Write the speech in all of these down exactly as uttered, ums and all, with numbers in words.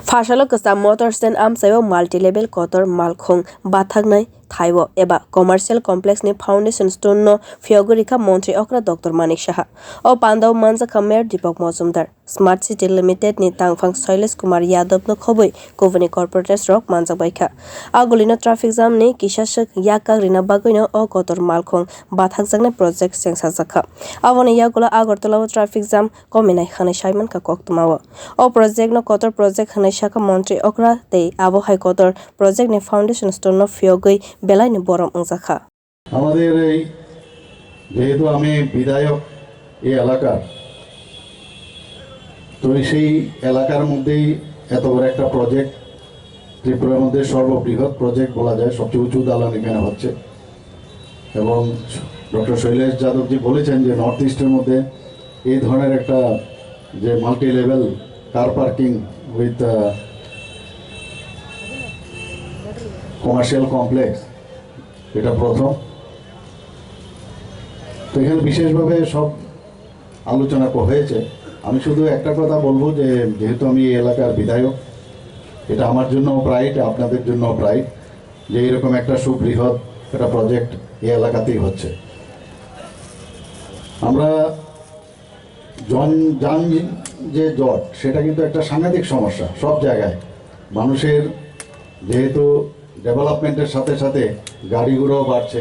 Phasalo kwcham motor stand amchaio multi-level kotor malkhung bathaknai thaibo eba commercial complex ni foundation stone no phiyogwi rikha Montri Okra Doctor Manik Saha. O pandao manjakha Mayor Deepak Mojumdar. Smart City Limited ni tangphang Shailesh Kumar Yadav no khobwi kubuni corporators rok manjakbaikha. Agulino traffic jam ni kisa swk yak kak rina bagwino o kotor malkhung bathakjaknai project chengsajakha. Aboni yagulo Agartala o traffic jam kominai hwnwi saimankha koktwmao. O project no kotor project hwnwi sakha Montri Okra tei abo hai kotor project ni foundation stone no phiyogwi belaino borom wngjakha. আমাদের এই, যেহেতু আমি বিধায়ক এই এলাকার, তো সেই এলাকার মধ্যেই এত বড় একটা প্রজেক্ট, ত্রিপুরার মধ্যে সর্ববৃহৎ প্রজেক্ট বলা যায়, সবচেয়ে উঁচু দালান এখানে হচ্ছে। এবং ডক্টর শৈলেশ যাদবজি বলেছেন যে নর্থ ইস্টের মধ্যে এই ধরনের একটা যে multi level car parking with commercial complex, এটা প্রথম। তো এখানে বিশেষভাবে সব আলোচনা ক-, হয়েছে। আমি শুধু একটা কথা বলবো যে যেহেতু আমি এই এলাকার বিধায়ক, এটা আমার জন্য প্রাইড, আপনাদের জন্য প্রাইড যে এরকম একটা সুবৃহৎ একটা প্রজেক্ট এই এলাকাতেই হচ্ছে। আমরা জন-, যান যে জট, সেটা কিন্তু একটা সাংঘাতিক সমস্যা সব জায়গায়। মানুষের যেহেতু ডেভেলপমেন্টের সাথে সাথে গাড়ি ঘোড়াও বাড়ছে,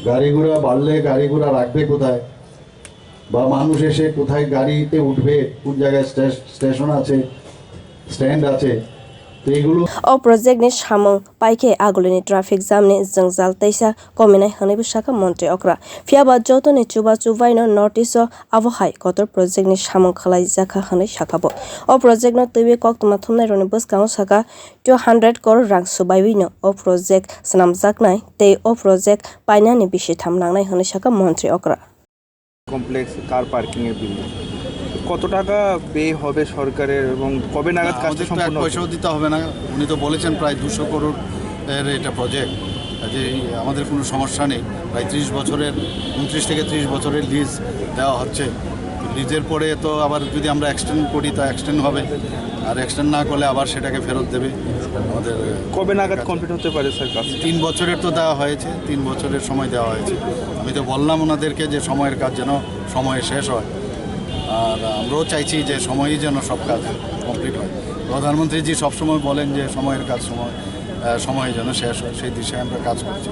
গাড়ি ঘোড়া বাড়লে গাড়ি ঘোড়া রাখবে কোথায়, বা মানুষ এসে কোথায় গাড়িতে উঠবে, কোন জায়গায় স্টে-, স্টেশন আছে, স্ট্যান্ড আছে, তো এগুলো O project ni samung paikhe agulini traffic jam ni jwngjal teisa kominai hwnwibo sakha Montri Okra. Phiyaba jotoni chubachu baino North East o abo hai kotor project ni samung khwlaijakha hwnwi sakha bo. O project no twiwi koktwma thumnairokni bwskango sakha two hundred crore rang swbaiwino o project swnamjaknai tei o project painani bisi tham nangnai hwnwi sakha Montri Okra. Complex, car parking এর বিল্ডিং। কত টাকা ব্যয় হবে সরকারের এবং কবে নাগাদ না, কাজটা আমাদের তো এক সম্পূর্ণ হবে? পয়সাও দিতে হবে না। উনি তো বলেছেন প্রায় দুশো করোড় এর এটা প্রজেক্ট। কাজেই আমাদের কোনো সমস্যা নেই। প্রায় ত্রিশ বছরের, ঊনত্রিশ থেকে ত্রিশ বছরের লিজ দেওয়া হচ্ছে। লিজের পরে তো আবার যদি আমরা এক্সটেন্ড করি, তা এক্সটেন্ড হবে, আর এক্সটেন্ড না করলে আবার সেটাকে ফেরত দেবে আমাদের। কবে নাগাদ কমপ্লিট হতে পারে স্যার কাজ? তিন বছরের তো দেওয়া হয়েছে, তিন বছরের সময় দেওয়া হয়েছে। আমি তো বললাম ওনাদেরকে যে সময়ের কাজ যেন সময়ে শেষ হয়, আর আমরাও চাইছি যে সময়ই যেন সব কাজ কমপ্লিট হয়। প্রধানমন্ত্রীজি সবসময় বলেন যে সময়ের কাজ সময়, আহ, সময়ে যেন শেষ হয়, সেই দিশায় আমরা কাজ করছি।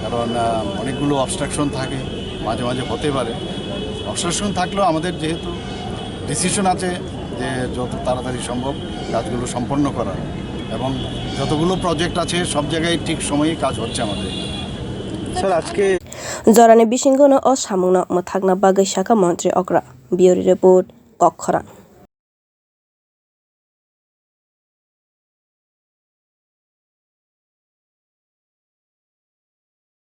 কারণ, আহ, অনেকগুলো অবস্ট্রাকশন থাকে, মাঝে মাঝে হতে পারে। অবস্ট্রাকশন থাকলেও আমাদের যেহেতু ডিসিশন আছে যে যত তাড়াতাড়ি সম্ভব কাজগুলো সম্পন্ন করার, এবং যতগুলো প্রজেক্ট আছে সব জায়গায় ঠিক সময়েই কাজ হচ্ছে আমাদের। স্যার, আজকে Jorani bisingono o samungno mwthakna bagwi sakha Montri Okra. Bureau Report, Kokkhorang.